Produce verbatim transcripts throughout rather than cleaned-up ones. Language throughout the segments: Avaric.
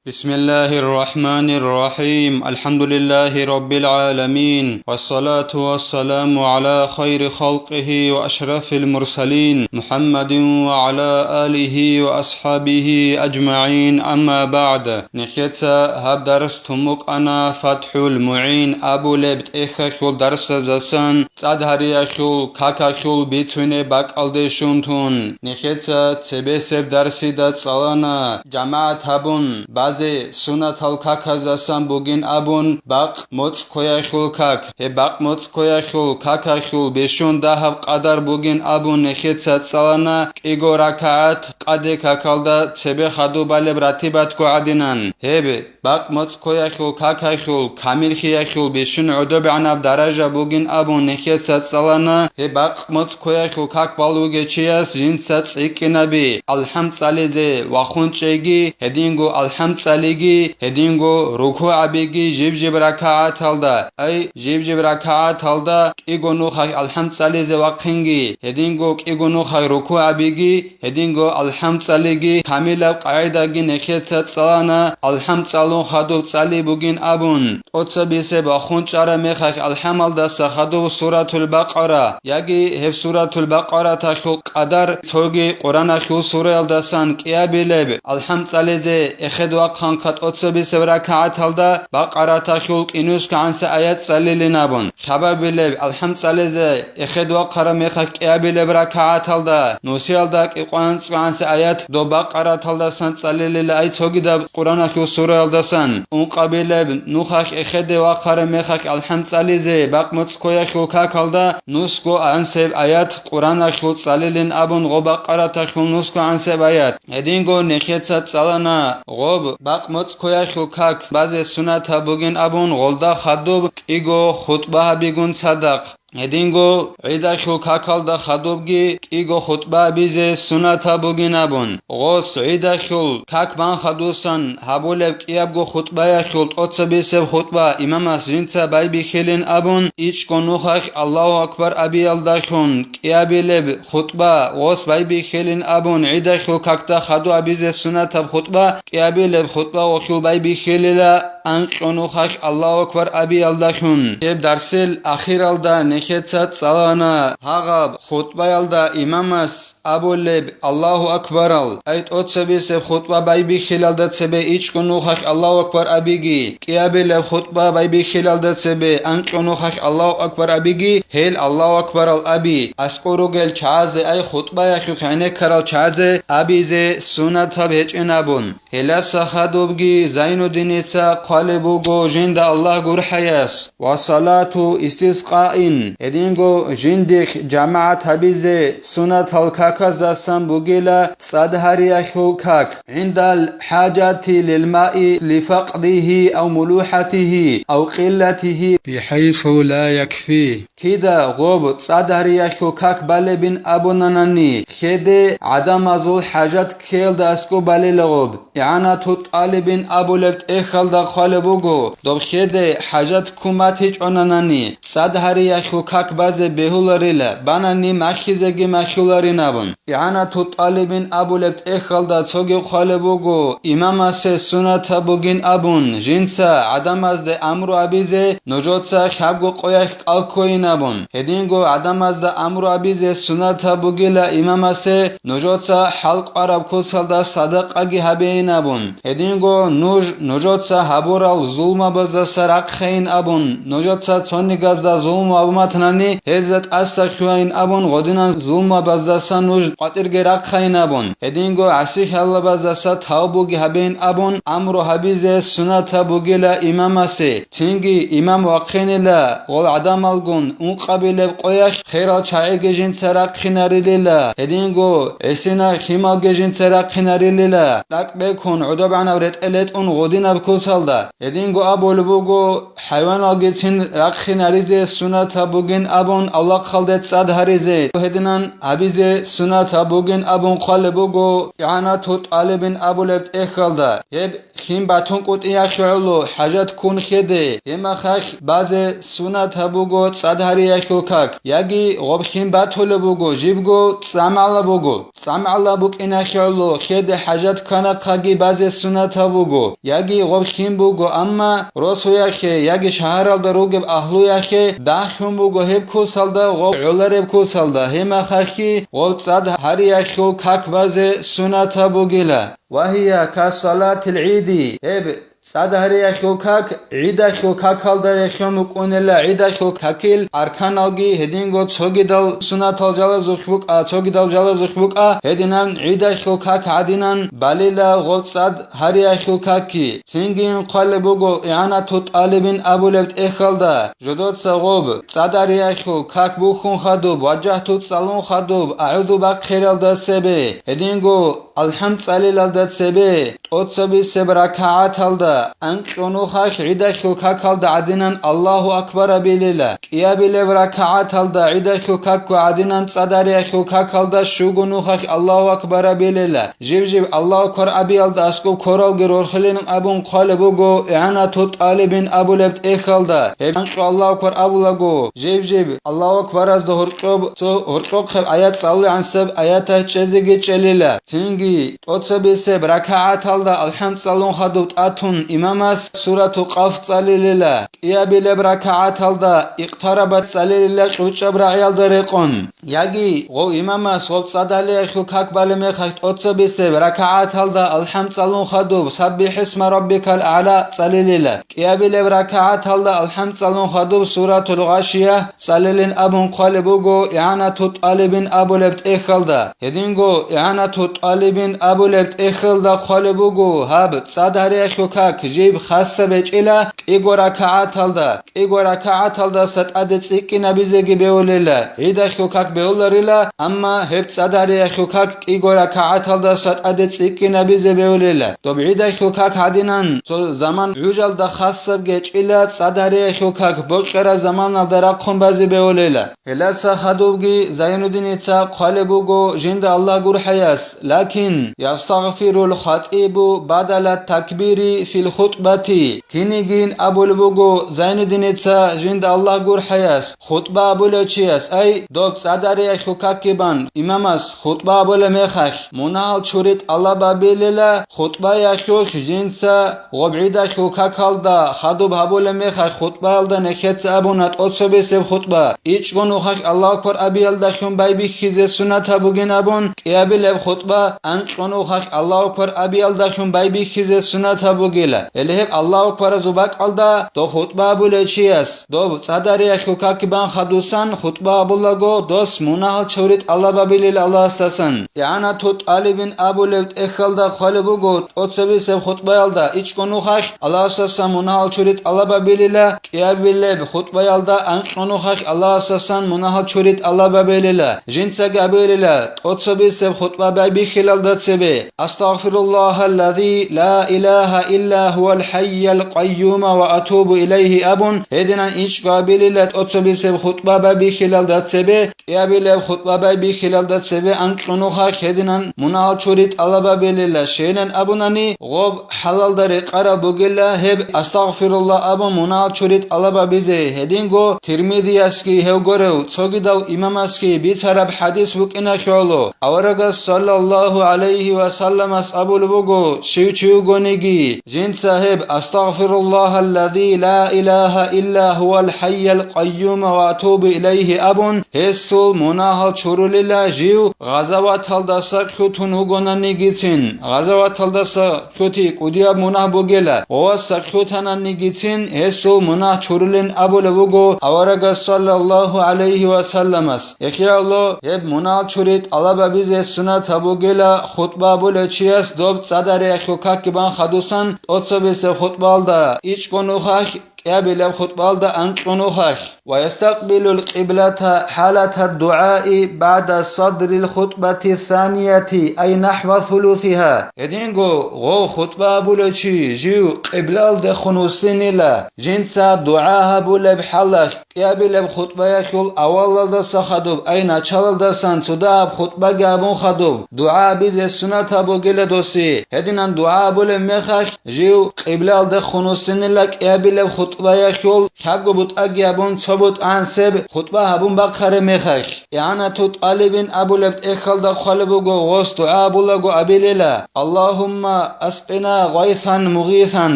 بسم الله الرحمن الرحيم. الحمد لله رب العالمين. والصلاة والسلام على خير خلقه وأشرف المرسلين محمد وعلى آله وأصحابه أجمعين. أما بعد. Нехеца гьаб дарс тумукъана ФатхӀул МугӀин абулеб тӀехьалъул дарсазасан цӀад гьариялъул какалъул бицунеб бакӀалде щун тун. Нехеца цебесеб дарсида цӀалана, жамагӀат гьабун, базе сунатал каказасан бугин абун, бакъ моцӀ ккоялъул как. Гьеб бакъ моцӀ ккоялъул какалъул бищун дагьаб къадар бугин абун нехеца цӀалана, кӀиго ракагӀат къаде какалда цебе хадуб балеб ратибатго гӀадинан. Гьеб бакъ моцӀ ккоялъул какалъул камиллъиялъул бищун гӀодобегӀанаб даража бугин абун нехеца цӀалана, гьеб бакъ моцӀ ккоялъул как балугев чияс жинца цӀикӀкӀинаби, алхӀам цӀализе вахун чӀейги, гьединго алхӀам цӀалиги, гьединго рукугӀабиги жиб-жиб ракагӀаталда, ай, жиб-жиб ракагӀаталда кӀиго нухалъ алхӀам цӀализе вахъинги, гьединго кӀиго нухалъ рукугӀабиги, гьединго алхӀам цӀалиги, камилаб къагӀидаги нехеца цӀалана, алхӀам цӀалун хадуб цӀали бугин абун. ТӀоцебизе бахун чӀараб мехалъ алхӀамалдаса хадуб Суратул Бакъара, яги гьеб Суратул Бакъараталъул къадар цоги Къураналъул сураялдасан кӀиабилеб алхӀам цӀализе эхед вахъанха тӀоцебисеб ракагӀаталда Бакъараталъул кӀинусгӀанса аят цӀалилин абун. Хабабилеб алхӀам цӀализе эхед вахъараб мехалъ кӀиабилеб ракагӀаталда нусиялда кӀикъоанцӀгӀанса аят доб Бакъараталдасан цӀалилила, ай цогидаб Къураналъул сураялдасан. Ункъабилеб нухалъ эхеде вахъараб мехалъ алхӀам цӀализе бакъ моцӀ ккоялъул какалда нусго гӀансеб аят Къураналъул цӀалилин абун гъо Бакъараталъул нусго гӀансеб аят. Гьединго нехеца цӀалана гъоб бакъ моцӀ ккоялъул как базе сунатаб бугин абун гъолда хадуб кӀиго хутӀба гьабигун цадахъ. Гьединго гӀидалъул какалда хадубги кӀиго хутӀба гьабизе сунатаб бугин абун. Гъос гӀидалъул как бан хадусан гьабулеб кӀиябго хутӀбаялъул тӀоцебисеб хутӀба имамас жинца байбихьилин абун, ичӀго нухалъ Аллагьу акбар абиялдалъун кӀиабилеб хутӀба гъос байбихьилин абун, гӀидалъул какда хаду абизе сунатаб хутӀба, кӀиабилеб хутӀба гъолъул байбихьилила анкьго нухалъ Аллагьу акбар абиялдалъун. Гьеб дарсил ахиралда нехеца цӀалана гьагъаб хутӀбаялда имамас абулеб Аллагьу акбарал, ай тӀоцебисеб хутӀба байбихьилалда цебе ичӀго нухалъ Аллагьу акбар абиги, кӀиабилеб хутӀба байбихьилалда цебе анкьго нухалъ Аллагьу акбар абиги, гьел Аллагьу акбарал аби, аскӀор ругел чагӀазе, ай хутӀбаялъухъ гӀенеккарал чагӀазе абизе сунатаб гьечӀин абун. Гьеласа хадубги Зайнуддиница хъвалеб буго жинда Аллагь гурхӀаяс: «Ва салату истискъаин», гьединго жиндихъ жамагӀат гьабизе сунатал каказдасан бугила цӀад гьариялъул как, гӀиндал хӀажати лил маи лифакъдихьи ав мулухӀатихьи ав къиллатихьи, бихӀайсу ла якфи. Кида гъоб цӀад гьариялъул как балебин абунанани, хеде гӀадамазул хӀажат ккеялда аскӀоб балила гъоб. ИгӀанату тӀалибин абулеб тӀехьалда хъвалеб буго, доб хеде хӀажат ккун батичӀонанани, цӀад гьариялъул как базе бегьуларила, банани махьизеги махьуларин абун. ИгӀанату тӀалибин абулеб тӀехьалда цоги хъвалеб буго, имамасе сунатаб бугин абун, жинца гӀадамазде амру абизе, нужеца хабго къоялъ кӀал ккойин абун. Гьединго гӀадамазда амру абизе сунатаб бугила имамасе, нужеца хӀалкӀвараб куцалда садакъаги гьабейин абун. Гьединго нуж нужеца гьабурал зулмабаздаса рахъейин абун, нужеца цонигазда зулму гьабуматанани, гьезда тӀаса хьвайин абун, гъодинан зулмабаздаса нуж къватӀирги рахъайин абун, гьединго гӀасихӀаллабаздаса тавбуги гьабейин абун, амру гьабизе сунатаб бугила имамасе. Цинги имам вахъинила гъол гӀадамалгун ункъабилеб къоялъ херал чагӀиги жинца рахъинарилила, гьединго гӀисина хималги жинца рахъинарилила, тӀакӀ бекун гӀодобегӀанаб ретӀел летӀун гъодинаб куцалда, Гьединго абулеб буго, хӀайваналгицин рахъинаризе сунатаб бугин абун, авлахъалде цӀад гьаризе гьединан гьабизе сунатаб бугин абун хъвалеб буго, игӀанату тӀалибин абулеб тӀехьалда. Гьеб хин батун кӀутӀиялъе гӀоло хӀажат ккун хеде, гьеб мехалъ базе сунатаб буго цӀад гьариялъул как, яги гъоб хин батулеб буго, жибго цӀамгӀалаб буго. ЦӀамгӀалаб букӀиналъе гӀоло хеде хӀажат кканахъаги базе сунатаб буго, яги гъоб хин буго, амма росуялъе яги шагьаралда ругеб агьлуялъе дагьлъун буго гьеб кусалда, гъоб гӀолареб кусалда, гьеб мехалъги гъоб цӀад гьариялъул как базе сунатаб бугила. Ва гьия ка салатил гӀиди, гьеб цӀад гьариялъул как гӀидалъул какалда рехьон букӀунела, гӀидалъул какил арканалги гьединго цогидал сунатал жалазухъ букӀа, цогидал жалазухъ букӀа, гьединан гӀидалъул как гӀадинан балила гъоб цӀад гьариялъул какги. Цинги хъвалеб буго игӀанату тӀалибин абулеб тӀехьалда, жодоца гъоб цӀад гьариялъул как бухьун хадуб, важагьту цӀалун хадуб, агӀузу бахъералда цебе, гьединго АлхӀам цӀалилалда цебе, тӀоцабисеб ракагӀаталда анкьго нухалъ гӀидалъул какалда гӀадинан Аллагьу акбар абилила, кӀиабилеб ракагӀаталда гӀидалъул какго гӀадинан цӀад гьариялъул какалда щуго нухалъ Аллагьу акбар абилила, жиб-жиб Аллагьу акбар абиялда аскӀоб квералги рорхилин абун хъвалеб буго игӀанату тӀалибин абулеб тӀехьалда. Гьеб анкьго Аллагьу акбар абулаго, жиб-жиб Аллагьу акбаразда гьоркьоб цо гьоркьохъеб аят цӀалулеб гӀансаб аяталъ чӀезеги чӀелила. Цинги тӀоцабисеб ракагӀаталда АлхӀам цӀалун хадуб тӀатун имамас сурату Къаф цӀалилила. КӀиабилеб ракагӀаталда Икътарабат цӀалилила кьучӀаб рагӀиялда рекъон. Яги гъов имамас гъоб цӀад гьариялъул как балеб мехалъ тӀоцабисеб ракагӀаталда АлхӀам цӀалун хадуб СаббихӀисма раббикал агӀла цӀалилила. КӀиабилеб ракагӀаталда АлхӀам цӀалун хадуб суратул ГъашиягӀ цӀалилин абун хъвалеб буго игӀанату тӀалибин абулеб тӀехьалда. Гьединго игӀанату тӀалибин абулеб тӀехьалда хъвалеб буго гьаб цӀад гьариялъул как жиб хасаб гьечӀила кӀиго ракагӀаталда, кӀиго ракагӀаталдаса тӀаде цӀикӀкӀинабизеги бевулила, гӀидалъул как бевуларила, амма гьеб цӀад гьариялъул как кӀиго ракагӀаталдаса тӀаде цӀикӀкӀинабизе бевулила. Доб гӀидалъул как гӀадинан цо заман гӀужалда хасаб гьечӀила цӀад гьариялъул как бокьараб заманалда рахъун базе бевулила. Гьелдаса хадубги Зайнуддиница хъвалеб буго жинда Аллагь гурхӀаяс, лакин ястагъфирул хатӀибу бадала такбири фил хутӀбати. Кинигин абулеб буго Зайнуддиница жинда Аллагь гурхӀаяс, хутӀба абулев чияс, ай, доб цӀад гьариялъул какги бан, имамас хутӀба абулеб мехалъ, мунагьал чури тӀалаб абилила, хутӀбаялъулъ жинца гъоб гӀидалъул какалда хадуб гьабулеб мехалъ хутӀбаялда нехеца абуна тӀоцабисеб хутӀба, ичӀго нухалъ Аллагьу акбар абиялдалъун байбихьизе сунатаб бугин абун, кӀиабилеб хутӀба, анкьго нухалъ Аллагьу акбар абиялдалъун байбихьизе сунатаб бугила. Гьеле гьеб Аллагьу акбаразул бакӀалда доб хутӀба абулев чияс, доб цӀад гьариялъул какги бан хадусан хутӀба абулаго, дос мунагьал чури тӀалаб абилила Аллагьасдасан. ИгӀанату тӀалибин абулеб тӀехьалда хъвалеб буго тӀоцабисеб хутӀбаялда ичӀго нухалъ Аллагьасдасан мунагьал чури тӀалаб абилила, кӀиабилеб хутӀбаялда анкьго нухалъ Аллагьасдасан мунагьал чури тӀалаб абилила, жинцаги абилила, тӀоцабисеб хутӀба байбихьилалда цебе, Астагъфируллагьаллази ла илагьа илла гьувал хӀайял къайюма ва атубу илайгьи абун, гьединан ичӀго абилила тӀоцабисеб хутӀба байбихьилалда цебе, кӀиабилеб хутӀба байбихьилалда цебе анкьго нухалъ гьединан мунагьал чури тӀалаб абилила, щайилан абунани, гъоб хӀалалда рекъараб бугила гьеб астагъфируллагь абун мунагьал чури тӀалаб абизе, гьединго Тирмизиясги гьев гурев цогидал имамасги бицараб хӀадис букӀиналъе гӀоло, аварагас саллаллагьу гӀалайгьи ва салламас абулеб буго, щив чи вугониги, жинца гьеб, Астагъфируллагьаллази ла илагьа илла гьувал хӀайял къайюма ва атубу илайгьи абун, гьесул мунагьал чурулила жив гъазаваталдаса лъутун вугонанигицин. Гъазаваталдаса лъути кӀудияб мунагь бугила, ва васса лъутананигицин гьесул мунагь чурулин абулеб буго аварагас саллаллагьу гӀалайгьи ва салламас. Эхияло гьеб мунагь чури тӀалаб абизе сунат гьабугела хутӀба абулев чияс доб цӀадариялъул какги бан хадусан тӀоцабесеб хутӀбаялда ичӀго нухалъ кӀиабилеб хутӀбалда анкьун вухалъ. ويستقبل القبلة حالة الدعاء بعد صدر الخطبة الثانية، أي نحو ثلثها. Гьединго гъов хутӀба абулев чи жив къиблалдехун вуссинила, жинца дугӀа гьабулеб хӀалалъ кӀиабилеб хутӀбаялъул авалалдаса хадуб, ай началалдасан цо дагьаб хутӀбаги абун хадуб, дугӀа абизе суннатаб бугила досе. Гьединан дугӀа абулеб мехалъ, жив къиблалдехун вуссинила кӀиабилеб хутӀбаялъул лъабго бутӀаги абун цо бутӀанцеб хутӀба гьабун бахъараб мехалъ. ИгӀанату тӀалибин абулеб тӀехьалда хъвалеб буго, гъос дугӀа абулаго абилела: «Аллагьумма аскъина гъайсан мугъисан»,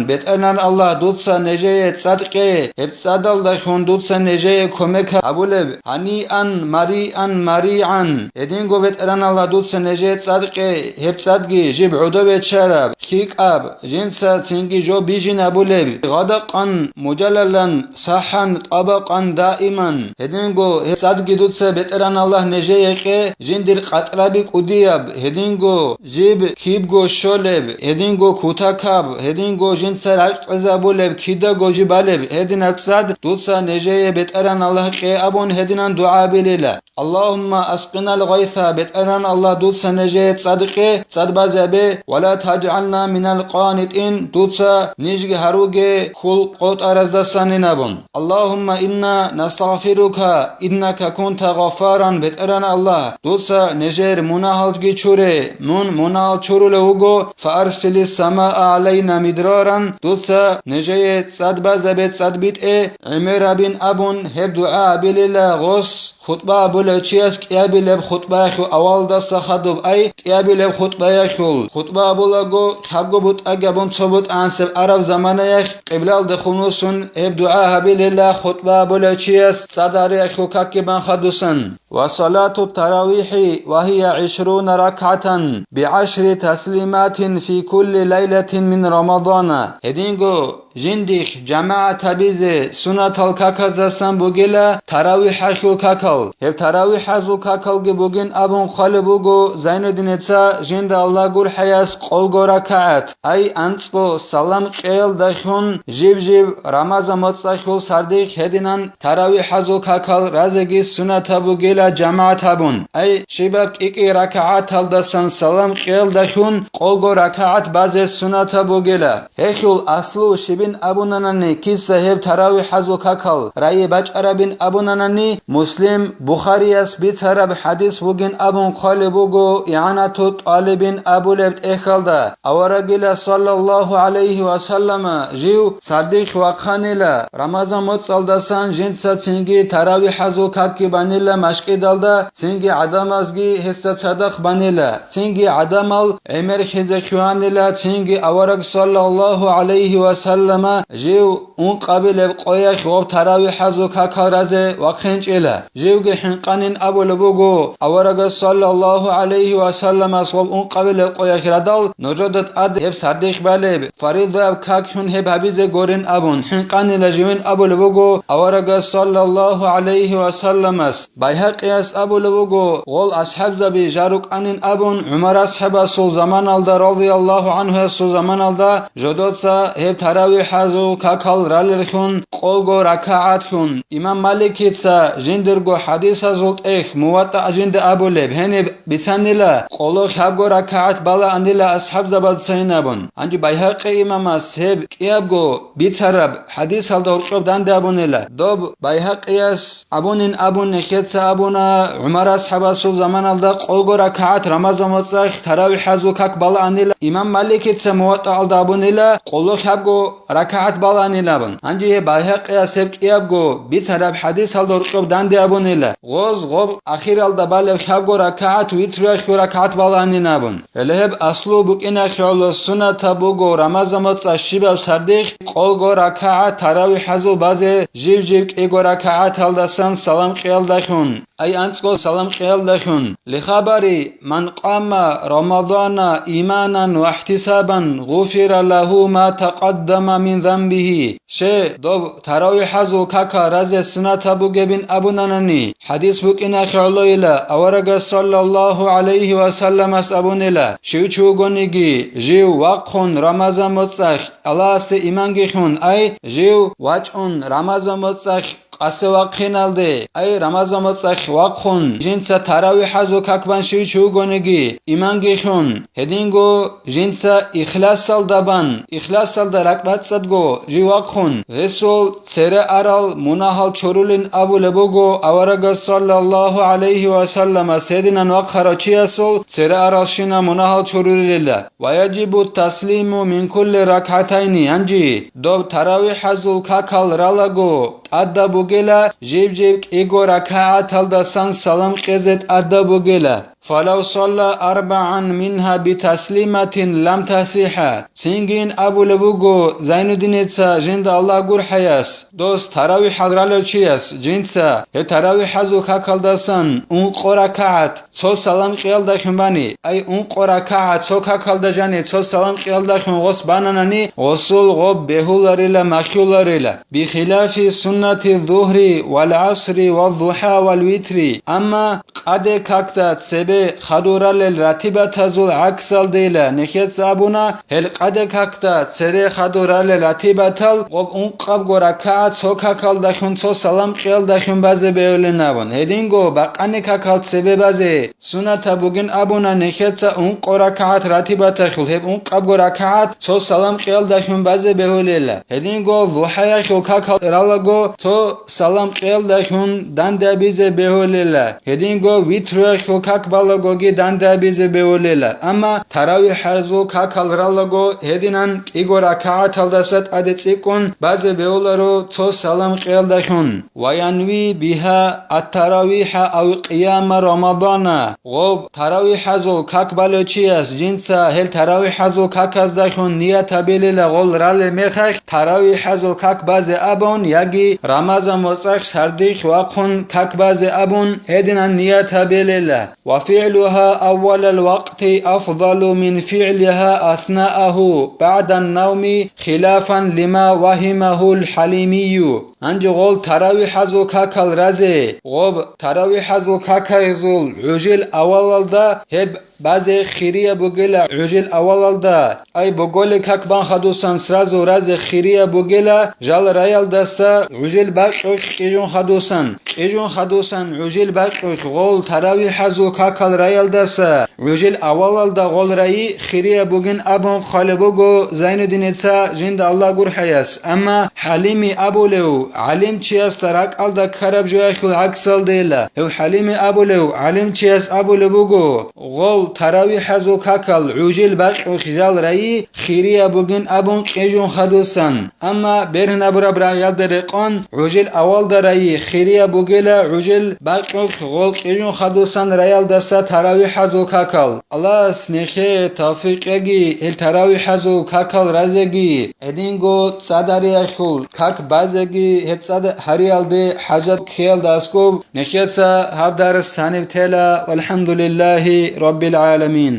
БетӀергьан Аллагь, дуца нижее цӀад кье, гьеб цӀадалдалъун дуца нижее кумек гьабулеб, «гьаниан мариан маригӀан», гьединго, БетӀергьан Аллагь, дуца нижее цӀад кье, гьеб цӀадги жиб гӀодобе чараб, лъикӀаб, жинца цинги жо бижинабулеб, «гъадакъан мужаллалан сахӀан тӀабакъан даиман», гьединго гьеб цӀадги дуца, БетӀергьан Аллагь, нижее кье, жиндир къатӀраби кӀудияб, гьединго жиб кибго щолеб, гьединго кутакаб, гьединго жинца ракӀкӀезабулеб, кидаго жиб балеб, гьединаб цӀад дуца нижее, БетӀергьан Аллагь, кье абун гьединан дугӀа абилела. «Аллагьумма аскъинал гъайса», БетӀергьан Аллагь, дуца нижее цӀад кье, цӀад базабе, «ва ла таджгӀална минал къанитӀин», дуца нижги гьаруге хьул къотӀараздасанин абун. «Аллагьумма инна настагъфирука, иннака кунта гъаффаран», БетӀергьан Аллагь, дуца нижер мунагьалги чуре, мун мунагьал чурулев вуго, «фа арсилис самаа гӀалайна мидраран», дуца нижее цӀад базабе, цӀад битӀе гӀемерабин абун гьеб дугӀа абилела гъос хутӀба абулев чияс кӀиабилеб хутӀбаялъул авалдаса хадуб, ай кӀиабилеб хутӀбаялъул. ХутӀба абулаго, лъабго бутӀа гьабун цо бутӀанцеб араб заманаялъ, къиблалдехун вуссун гьеб дугӀа гьабилела хутӀба абулев чияс цӀад гьариялъул какги бан хадусан. «Ва салату таравихӀи ва гьия гӀишруна ракгӀатан, бигӀашри таслиматин фи кулли лайлатин мин Рамадана». Гьединго жиндихъ жамагӀат гьабизе сунатал каказасан бугила таравихӀалъул какал. Гьеб таравихӀазул какалги бугин абун хъвалеб буго Зайнуддиница жинда Аллагь гурхӀаяс къолго ракагӀат, ай анцӀго салам кьеялдалъун жиб-жиб Рамазан моцӀалъул сардихъ гьединан таравихӀазул какал разеги сунатаб бугила жамагӀат гьабун, ай щибаб кӀи-кӀи ракагӀаталдасан салам кьеялдалъун къолго ракагӀат базе сунатаб бугила. Гьелъул аслу щибин абунанани, киса гьеб таравихӀазул какал рае бачӀарабин абунанани, Муслим, Бухарияс бицараб хӀадис бугин абун хъвалеб буго ИгӀанату тӀалибин абулеб тӀехьалда, аварагила саллаллагьу гӀалайгьи ва саллама жив сардихъ вахъанила, Рамазан моцӀалдасан жинца цинги таравихӀазул какги банила машкӀидалда, цинги гӀадамазги гьесда цадахъ банила, цинги гӀадамал гӀемерлъизе хьванила, цинги авараг саллаллагьу гӀалайгьи ва саллама жив ункъабилеб къоялъ гъоб таравихӀазул какал разе вахъинчӀила. Живги хӀинкъанин абулеб буго, аварагас саллаллагьу гӀалайгьи ва салламас гъоб ункъабилеб къоялъ радал, нужеда тӀад гьеб сардихъ балеб, фаризаяб каклъун гьеб гьабизе гурин абун, хӀинкъанила живин абулеб буго аварагас саллаллагьу гӀалайгьи ва салламас. Байгьакъияс абулеб буго, гъол асхӀабзаби жал рукӀанин абун, ГӀумар асхӀабасул заманалда, радияллагьу гӀанхуясул заманалда, жодоца гьеб таравихӀазул какал ралеллъун къолго ракагӀатлъун. Имам Маликица жиндирго хӀадисазул тӀехь Муватта жинда абулеб гьениб бицанила, къоло лъабго ракагӀат балаанила асхӀабзабаз цайин абун. Гьанже Байгьакъи имамас гьеб кӀиябго бицараб хӀадисалда гьоркьоб данде абунила. Доб Байгьакъияс абунин абун нехеца абуна, ГӀумар асхӀабасул заманалда къолго ракагӀат Рамазан моцӀалъ таравихӀазул как балаанила. Имам Маликица Муваттаалда абунила, къоло лъабго ракагӀат балаанилабун. Гьанже гьеб Байгьакъияс гьеб кӀиябго бицараб хӀадисалда гьоркьоб данде абунила. Гъоз гъоб ахиралда балеб лъабго ракагӀат витруялъул ракагӀат балаанилабун. Гьеле гьеб аслу букӀиналъе гӀоло суннатаб буго Рамазан моцӀалъ щибаб сардихъ къолго ракагӀат таравихӀазул базе жив-жив кӀиго ракагӀаталдасан салам кьеялдалъун. ай анцӀго салам кьеялдалъун. Лихабари, ман къама Рамадана иманан ва ихтисабан, гъуфира лагьу ма такъаддама мин занбигьи. Ще, доб таравихӀазул какал разе суннатаб бугебин абунанани, хӀадис букӀиналъе гӀолойила, аварагас саллаллагьу гӀалайгьи ва салламас абунила, щив чи вугониги, жив вахъун Рамазан моцӀалъ, Аллагьасе иманги лъун, ай, жив вачӀун Рамазан моцӀалъ къасе вахъиналде, ай, Рамазан моцӀалъ вахъун, жинца таравихӀазул как бан щив чи вугониги, иманги лъун, гьединго жинца ихласалда бан, ихласалда ракӀбацӀцӀадго жив вахъун, гьесул цере арал мунагьал чорулин абулеб буго аварагас саллаллагьу гӀалайгьи ва салламас, гьединан вахъарав чиясул цере аралщина мунагьал чорулила. Ва яжибу таслиму мин кулли ракгӀатайни, гьанже доб таравихӀазул какал ралаго тӀадаб бугела жиб-жиб кӀиго ракагӀаталдасан салам кьезе тӀадаб бугела. Фалав салла арбагӀан мингьа битаслиматин лам тасихӀа. Цинги абулеб буго Зайнуддиница, жинда Аллагь гурхӀаяс, дос таравихӀал ралев чияс, жинца гьеб таравихӀазул какалдасан ункъо ракагӀат цо салам кьеялдалъун бани, ай ункъо ракагӀат цо какалда жани цо салам кьеялдалъун гъос бананани, гъосул гъоб бегьуларила, махьуларила. Бихилафи суннати зугьри вал гӀасри вал зухӀа вал витри. Амма къаде какда цебе хадуралел ратибатазул гӀаксалдейила, нехеца абуна, гьел къаде какда цере хадуралел ратибатал гъоб ункъабго ракагӀат цо какалдалъун цо салам кьеялдалъун базе бегьулин абун. Гьединго бакъани какал цебе базе суннатаб бугин абуна, нехеца ункъо ракагӀат ратибаталъул, гьеб ункъабго ракагӀат цо салам кьеялдалъун базе бегьулела. Гьединго зухӀаялъул какал ралаго цо салам кьеялдалъун дандабизе бегьулела. Гьединго витруялъул как балагоги дандабизе бегьулела. Амма таравихӀазул какал ралаго гьединан кӀиго ракагӀаталдаса тӀаде цӀикӀкӀун базе бегьуларо цо салам кьеялдалъун. Ва янви бигьа ат-таравихӀа ав къияма Рамадана. Гъоб таравихӀазул как балев чияс жинца гьел таравихӀазул каказдалъун ният гьабилила гъол ралел мехалъ, таравихӀазул как базе абун яги Рамазан моцӀалъ сардилъ вахъун как базе абун гьединан ният гьабилила. Ва фигӀлугьа аввалал вакъти афзалу мин фигӀлигьа аснаагьу багӀдан навми, хилафан лима вагьимагьул ХӀалимию. Гьанже гъол таравихӀазул какал разе, гъоб таравихӀазул какайзул гӀужил авалалда гьеб базе хирияб бугела гӀужил авалалда, ай боголи как бан хадусан сразу разе хирияб бугела жал раялдаса гӀужил бакьулъ кьижун хадусан, кьижун хадусан гӀужил бакьулъ гъол таравихӀазул какал раялдаса гӀужил авалалда гъол райи хирияб бугин абун хъвалеб буго Зайнуддиница жинда Аллагь гурхӀаяс. Амма ХӀалими абулев гӀалимчиясда ракӀалда ккараб жоялъул гӀаксалдейила. Гьев ХӀалими абулев гӀалимчияс абулеб буго, гъол таравихӀазул какал гӀужил бакьулъ жал райи хирияб бугин абун кьижун хадусан. Амма бергьинабураб рагӀиялда рекъон гӀужил авалда райи хирияб бугела гӀужил бакьулъ гъол кьижун хадусан раялдаса таравихӀазул какал. Аллагьас нехее тавфикъ яги, гьел таравихӀазул какал разеги, гьединго цӀадариялъул как базеги, гьеб цӀад гьариялде хӀажат ккеялда аскӀоб нехеца гьаб дарс гьаниб тела. ВалхӀамдулиллагьи раббил гӀаламин.